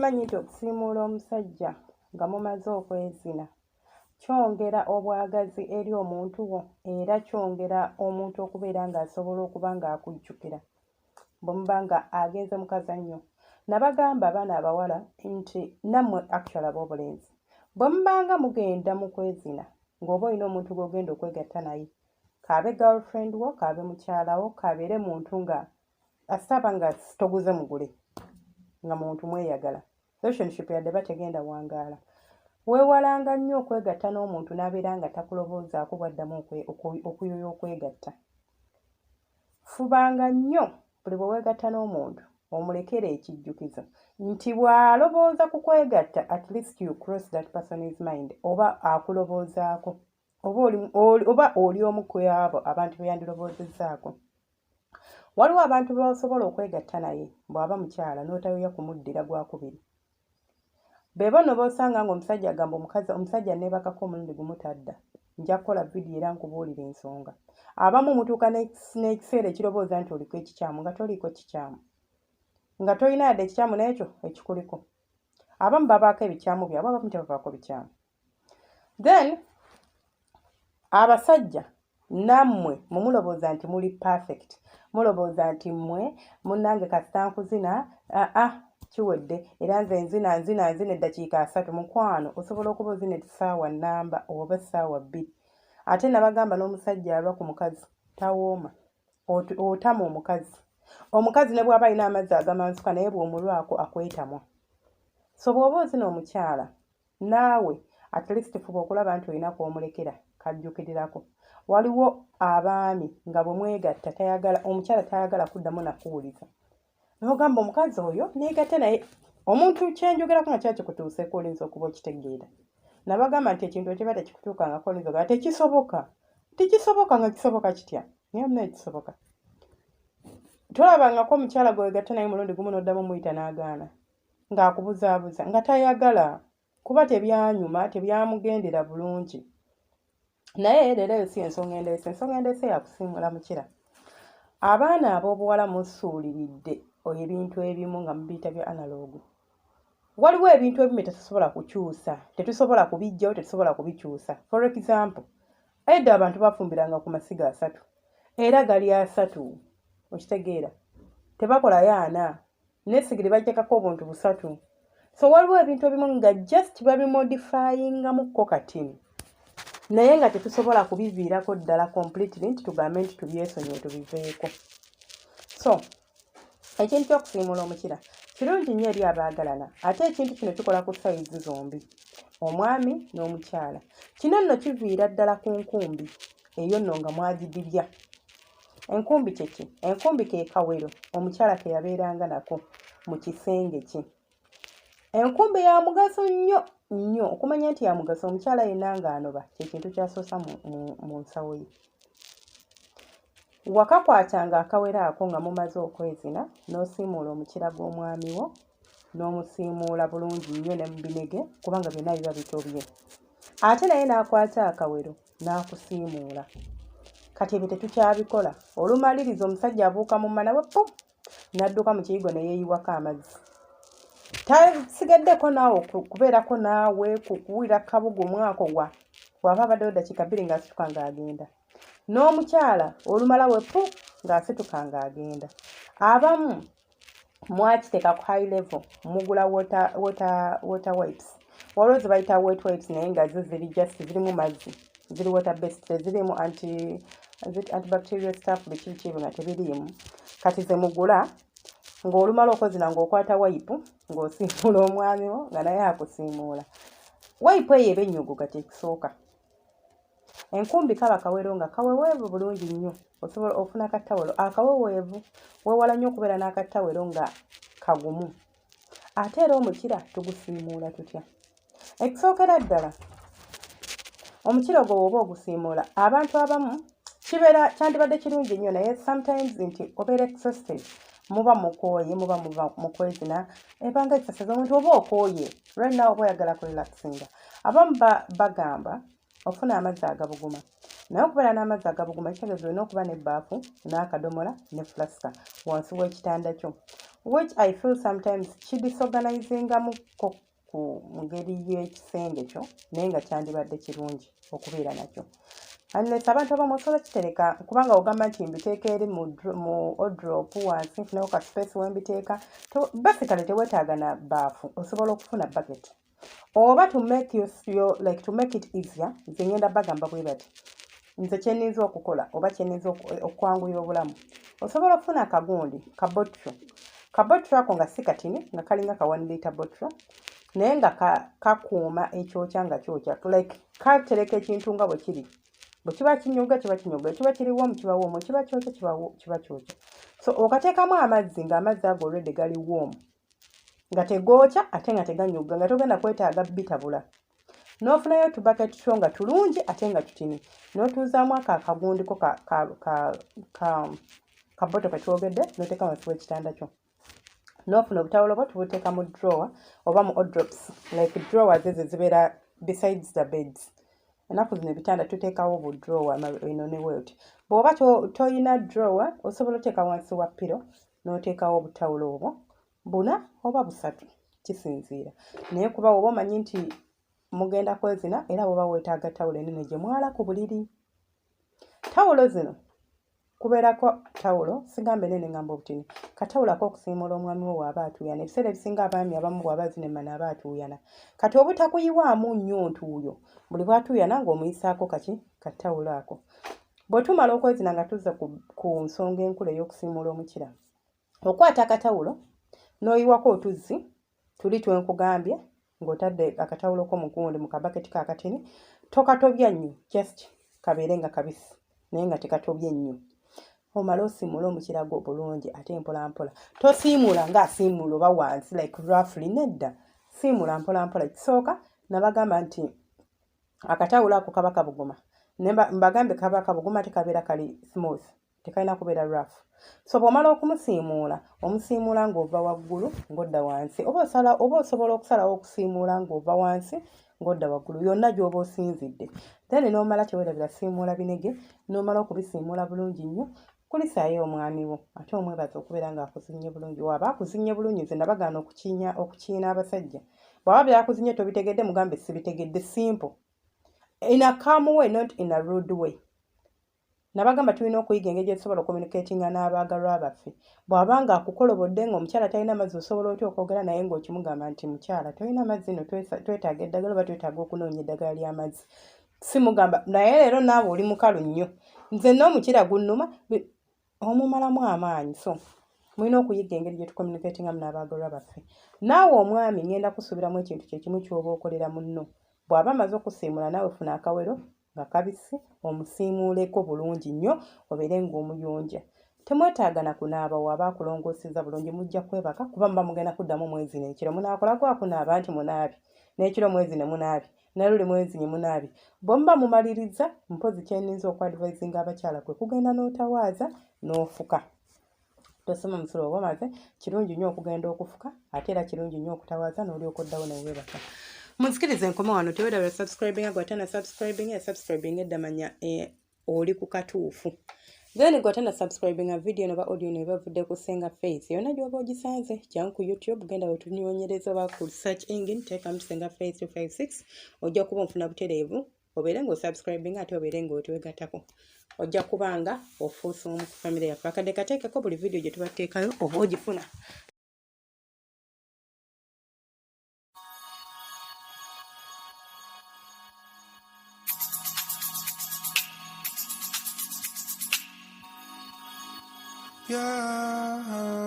Okimanyi nti okusiimuula omusajja nga mumaze okwezina kyongera obwagazi eri omuntu wo, era kyongera omuntu okubeera ng'asobola okuba ng'akujjukira bwe muba nga agenze mu kazannyo. Nabagamba abaana abawala nti nammwe actually ab'obulenzi, bwe mubanga mugenda mu kwezina ng'oba olina omuntu gw'ogenda okwegatta naye, k'abe girlfriend wo, k'abe mukyala wo, k'abeere muntu nga asaba nga toguze mugule, nga muntu mweyagala, relationship yadde bategenda wangaala, weewalanga nnyo okwegatta n'omuntu n'abeera nga takulowoozaako bw'addamu okuyoya okwegatta. Fubanga nnyo buli bwe weegatta n'omuntu omulekere ekijjukizo nti bw'alowooza ku kwegatta, at least you cross that person's mind, oba akulowoozaako, oba oli omu ku abo abantu be yandirowoozezzaako. Waliwo abantu b'osobola okwegatta naye bw'aba mukyala n'otayoya kumuddira gwakubiri. Be bo nno b'osanga ng'omusajja agamba omukazi, "Omusajja neebakako omulundi gumu tadda." Nja kukola vidiyo era nkubuulira ensonga. Abamu mutuuka n'ekiseera ekirowooza nti oliko ekikyamu, nga toliiko kikyamu, nga tolina yadde ekikyamu n'ekyo ekikuliko. Abamu babaako ebikyamu byabwe, abamu tebabaako bikyamu. Then abasajja nammwe mumulowooza nti muli perfect, mulowooza nti mmwe munnange kasita nkuzina, aa kiwedde, era nze nzina nzina nzina eddakiika 30. Mukwano, osobola okuba ozina essaawa nnamba oba essaawa 2. Ate nabagamba n'omusajja alwa ku mukazi tawooma. Otama omukazi, omukazi ne bw'aba alina amazzi agamansuka, naye bw'omulwako akwetamwa. So bw'oba ozina omukyala, naawe at least fuba okulaba nti olina kw'omulekera kajjukirirako. Waliwo abaami nga bwe mwegatta tayagala, omukyala tayagala kuddamu nakuwuliza, n'ogamba omukazi oyo neegatte naye. Omuntu kyenjogerako nga kiba kikutuuseeko, oyinza okuba okitegeera. Nabagamba nti ekintu ekiba tekikutuukangako oyinza ogamba tekisoboka, tekisoboka, nga kisoboka kitya? Naye munaye kisoboka. Tolabangako omukyala gwe wegatta naye mulundi gumu n'oddamu muyita n'agaana, ng'akubuzaabuza, nga tayagala, kuba tebyanyuma, tebyamugendera bulungi. Naye leero eyo si ensonga endeese. Ensonga endeese yakusiimula mukira. Abaana ab'obuwala musuuliridde ebintu ebimu nga mubiyita bya analog. Waliwo ebintu ebimu tetusobola kukyusa, tetusobola kubiggyawo, tetusobola kubikyusa. For example, edda abantu bafumbiranga ku masiga 3, era gali 3, okitegeera? Tebakolayo ana, nesigiri bagyekako obuntu busatu. So waliwo ebintu ebimu nga just babimodifyingamukko katini, naye nga tetusobola kubiviirako ddala completely nti tugambe nti tubyesonyiwe, tubiveeko. So ekintu ky'okusiimuula omukira kirungi nnyo eri abaagalana, ate ekintu kino kikola ku sides zombi, omwami n'omukyala. Kino nno kiviira ddala ku nkumbi eyo nno nga mwagidibya. Enkumbi kyeki? Enkumbi ke kawero omukyala ke yabeeranga nako mu kisenge kye. Enkumbi ya mugaso nnyo nnyo. Okumanya nti ya mugaso, omukyala yenna ng'anoba kyekintu kyasoosa mu nsawo ye. Wakakwatanga akawero ako nga mumaze okwezina, n'osiimuula omukira gw'omwami wo, n'omusiimuula bulungi nnyo ne mu binege, kubanga byonna biba bitobye, ate naye n'akwata akawero n'akusiimuula. Kati ebyo tetukyabikola. Olumaliriza omusajja abuuka mu mmana we pu n'adduka mu kiyigo ne yeeyiwako amazzi, tasigaddeko naawe kubeerako naawe kuwulira kabugu mwako wa bw'aba abaddewo ddakiika 2 ng'asituka ng'agenda. N'omukyala olumala we pu ng'asituka ng'agenda. Abamu mwakiteeka ku high level, mugula water wipes. Waliwo ze bayita wet wipes, naye nga zo ziri just zirimu mazzi, ziri water based, tezirimu antibacterial stuff, biki biki ebyo nga tebiriimu. Kati ze mugula ng'olumala okozina ng'okwata wipe ng'osiimuula omwami wo, nga naye akusiimuula. Wipe eyo eba ennyogoga. Kyekisooka, enkumbi kaba kawero nga kaweweevu bulungi nnyo. Osobola ofuna akatawero akaweweevu, weewala nnyo okubeera n'akatawero nga kagumu. Ate era omukira tugusiimuula tutya? Ekisookera ddala, omukira ogwo bw'oba ogusiimuula, abantu abamu kibeera kyandibadde kirungi nnyo, naye sometimes nti obeera exhausted, muba mukooye, muba muva mu kwezina, ebanga exercise, omuntu oba okooye right now, oba oyagala kurelaxinga. Abamu bagamba ofuna amazzi agabuguma, naye okubeera n'amazzi agabuguma kitegeeza olina okuba n'ebbaafu n'akadomola ne flask wansi w'ekitanda kyo. Which I feel sometimes kidisorganizingamuko ku ngeri y'ekisenge kyo, naye nga kyandibadde kirungi okubeera nakyo. Unless abantu abamu osobola kitereka, kubanga ogamba nti mbiteeka eri mu wardrobe wansi, nfunewo ka space wembiteeka. Basically teweetaaga na baafu, osobola okufuna bucket oba to make your, like to make it easier. Nze ngenda bagamba bwe bati, nze kyeniyinza okukola oba kyeniyinza okwanguyira obulamu, osobola okufuna akagundi ka bottle, ka bottle ako nga si katini, nga kalinga ka 1 litre bottle, naye nga kakuuma ekyokya nga kyokya, like katereka ekintu nga bwe kiri. Bwe kiba kinyoga kiba kinyoga, kiba kiri warm kiba warm, kiba kyokya kiba kyokya. So okateekamu amazzi ng'amazzi ago already gali warm, nga tegookya ate nga teganyoga, nga togenda kwetaaga bitabula. N'ofunayo tubaketi two nga tulungi ate nga tutini, n'otuuzaamu ako akagundiko ka bottle ketwogedde, n'oteeka wansi w'ekitanda kyo, n'ofuna obutawulo bwo tubuteeka mu drawer oba mu wardrobes, like drawers ezo zibeera besides the beds. Ennaku zino ebitanda tuteekawo bu drawer eno ne welt. Bw'oba toyina drawer, osobola oteeka wansi wa pillow n'oteekawo obutawulo obwo buna oba busatu, kisinziira. Naye kuba oba omanyi nti mugenda kwezina, era bw'oba weetaaga tawulo ennene gye mwala ku buliri. Tawulo zino kubeerako tawulo, sigamba ennene, ngamba obutini, katawulo ak'okusiimuula omwami wo bw'aba atuuyana. Ebiseera ebisinga abaami abamu bw'aba azina emmana aba atuuyana. Kati obutakuyiwaamu nnyo ntuuyo, buli bw'atuuyana ng'omuyisaako kaki katawulo ako. Bwe tumala okwezina nga tuzza ku nsonga enkulu ey'okusiimuula omukira, okwata akatawulo n'oyiwako otuzzi tuli twenkugambye, ng'otadde akatawulo ko mugundi mu kabaketi ka akatini. Tokatobya nnyo, just kabeere nga kabisi naye nga tekatobye nnyo. Omale osiimuule omukira gwo bulungi ate mpola mpola. Tosiimuula ng'asiimuula oba wansi like roughly, nedda, siimuula mpola mpola. Ekisooka nabagamba nti akatawulo ako kaba kabuguma, mbagambye kaba kabuguma ate kabeera kali smooth, tekalina kubeera rough. So bw'omala okumusiimuula, omusiimuula ng'ova waggulu ng'odda wansi, oba osala, oba osobola okusalawo okusiimuula ng'ova wansi ng'odda waggulu, yonna gy'oba osinzidde. Then n'omala, teweerabira siimuula binege. N'omala okubisiimuula bulungi nnyo, kulisaayo omwami wo ate omwebaza okubeera ng'akuzinnye bulungi. Waaba akuzinnye bulungi, nze nabagaana okukinya okukiina abasajja. Bw'aba byakuzinnye tobitegedde, mugambe sibitegedde, simple, in a calm way, not in a rude way. Nabagamba tulina okuyiga engeri gyetusobola okucommunicatinga n'abaagalwa baffe. Bw'aba nga akukolobodde ng'omukyala talina mazzi, osobola otya okwogera naye ng'okimugamba nti mukyala tolina mazzi no twetaaga eddagala oba twetaaga okunoonya eddagala ly'amazzi? Si mugamba naye leero naawe oli mukalu nnyo, nze n'omukira gunnuma, omumalamu amaanyi. So mulina okuyiga engeri gye tucommunicatingamu n'abaagalwa baffe. Naawe omwami, ngenda kusuubiramu ekintu kyekimu ky'oba okolera munno. Bw'aba amaze okusiimula, naawe funa akawero nga kabisi omusiimuuleko bulungi nnyo, obeere ng'omuyonja. Temwetaaga na kunaaba. Waaba akulongoosezza bulungi, mujja kwebaka, kuba muba mugenda kuddamu mwezi n'ekiro. Munaakola gwakunaaba nti munaabi n'ekiro, mwezi ne munaabi naluli mwezinye munaabi. Bwe muba mumaliriza, mpozi kyeninza okuadvisinga abakyala kwe kugenda n'otawaaza n'ofuka. Tosoma musulo oba omaze. Kirungi nnyo okugenda okufuka, ate era kirungi nnyo okutawaaza n'olyoka oddawo neweebaka. Munzikirize nkoma wano. Tewerabira subscribing gwe atana subscribing ya subscribing eddamanya oli ku katuufu. Then gwe atana subscribing video eno oba audio eno ebavudde ku Senga Face, yonna gy'oba ogisanze, jangu ku YouTube, genda wetunyonyereza oba ku search engine, teekamu Senga Face 256, ojja kuba onfuna butereevu. Obeere ng'osubscribing ate obeere ng'otwegattako, ojja kuba nga ofuuse omu ku famire yaffe. Akadde kateekeko buli vidiyo gye tubateekayo oba ogifuna. Yeah.